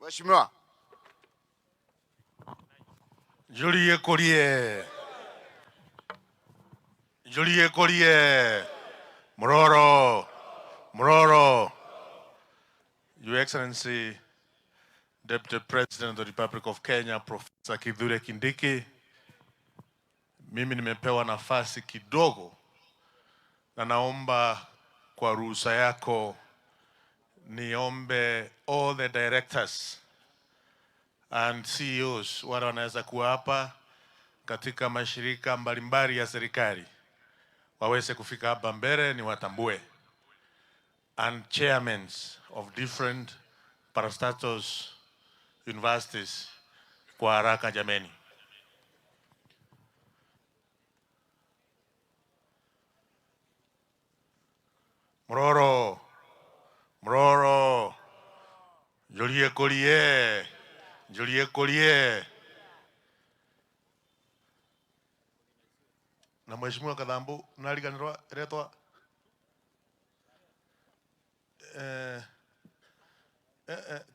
Mheshimiwa. Julie Kolie. Julie Kolie. Mroro. Mroro. Your Excellency, Deputy President of the Republic of Kenya, Professor Kithure Kindiki, mimi nimepewa nafasi kidogo na naomba kwa ruhusa yako niombe all the directors and CEOs wale wanaweza kuwa hapa katika mashirika mbalimbali ya serikali waweze kufika hapa mbele niwatambue, and chairmen of different parastatals, universities, kwa haraka jameni. Mroro, Mroro, Julie Kolie, Julie Kolie. Na Mheshimiwa Kathambu nariganirwa retwa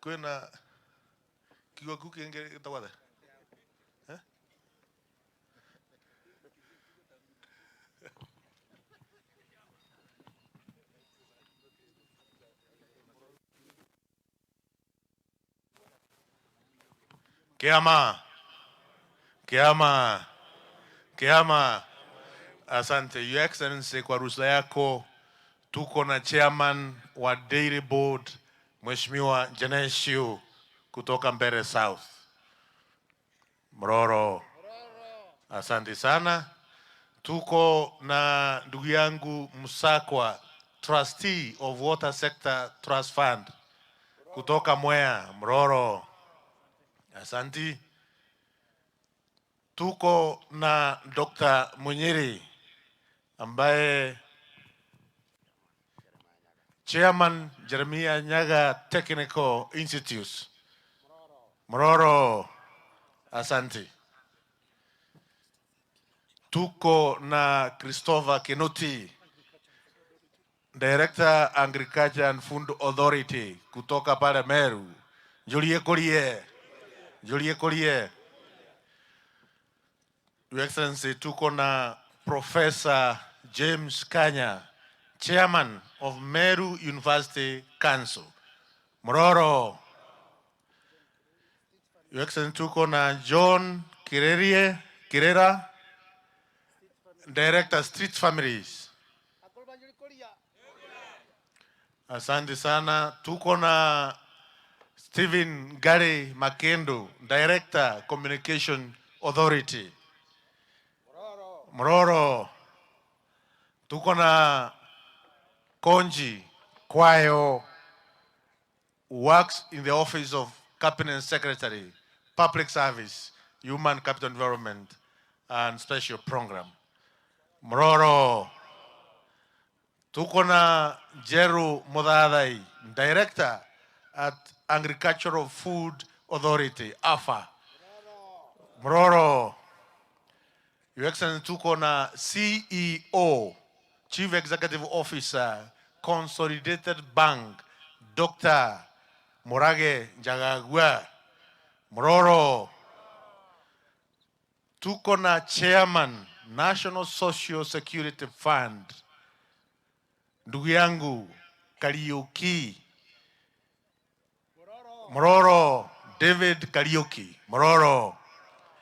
kwina kigo kiu kingi gitagwo atia? Eh? Kiama, Kiama, Kiama. Asante Your Excellency, kwa ruhusa yako tuko na chairman wa Dairy Board, Mheshimiwa Janeshiu kutoka Mbere South. Mroro. Asante sana. Tuko na ndugu yangu Musakwa, trustee of Water Sector Trust Fund kutoka Mwea. Mroro. Asante. Tuko na Dr. Munyiri ambaye Chairman, Jeremiah Nyaga Technical Institute. Mroro. Asante. Tuko na Christopher Kinuti, Director, Agriculture and Food Authority kutoka pale Meru. Julie Kolie. Julie Kolie. Your Excellency, tuko na Professor James Kanya, Chairman of Meru University Council. Mroro. Your Excellency, tuko na John Kirerie, Kirera, Director, Street Families. Asante sana. Tuko na Stephen Gary Makendo, Director, Communication Authority. Mroro. Tuko na Konji Kwayo, works in the office of Cabinet Secretary, Public Service, Human Capital Development and Special Program. Mroro. Tuko na Jeru Mudadai, Director at Agricultural Food Authority, AFA. Mroro. Your Excellency, tuko na CEO, Chief Executive Officer, Consolidated Bank, Dr. Murage Njagagua. Mroro. Tuko na Chairman, National Social Security Fund, ndugu yangu Kariuki. Mroro. David Kariuki. Mroro.